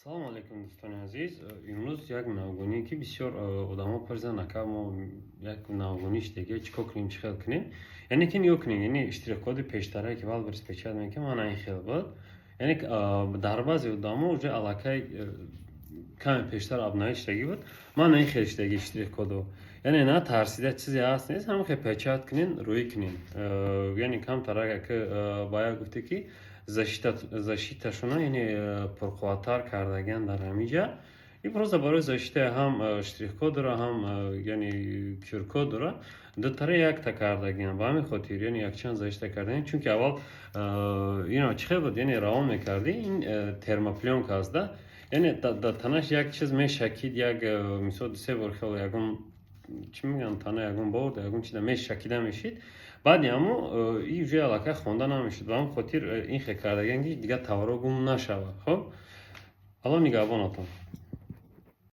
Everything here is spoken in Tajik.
Салому алейкум, дӯстони азиз. Имрӯз як навгоние, ки бисёр одамо пурсиданд: «Ака, мо як навгониш дега чӣ кор кунем, чӣ хел кунем?» Яъне ки нигоҳ кунед, яъне штрихкоди пештарае, ки Wildberries печать мекунем, мана ин хел буд. Яъне дар баъзе одамо уже аллакай каме пештар обновить шудагӣ буд. Мана ин хел шудагӣ штрихкодо. Яъне на тарсида чизе ҳаст, нест, ҳамин хел печать кунен, рӯӣ кунен. Яъне камтар ки ба як гуфте, ки защиташона, яъне пурқувваттар кардагиан дар ҳамин ҷа. И просто барои защитаи ҳам штрихкод дора, ҳам яъне qr-код дора, дутара якта кардагиан. Ба ҳамин хотир, яъне якчанд защита кардагиан, чунки аввал ино чӣ хел буд? Яъне равон мекардӣ, ин термоплёнка аст да, яъне дар танаш як чиз мешакид, як мисол, дусе бор хел ягон чӣ мегӯянд, тана ягон бор ягон чиза мешакида мешид, баъди ҳамо и уже аллакай хонда намешуд. Ба ҳамин хотир ин хел кардагиан, ки дигар товарҳо гум нашавад. Хоб, Алло нигаҳбонатон.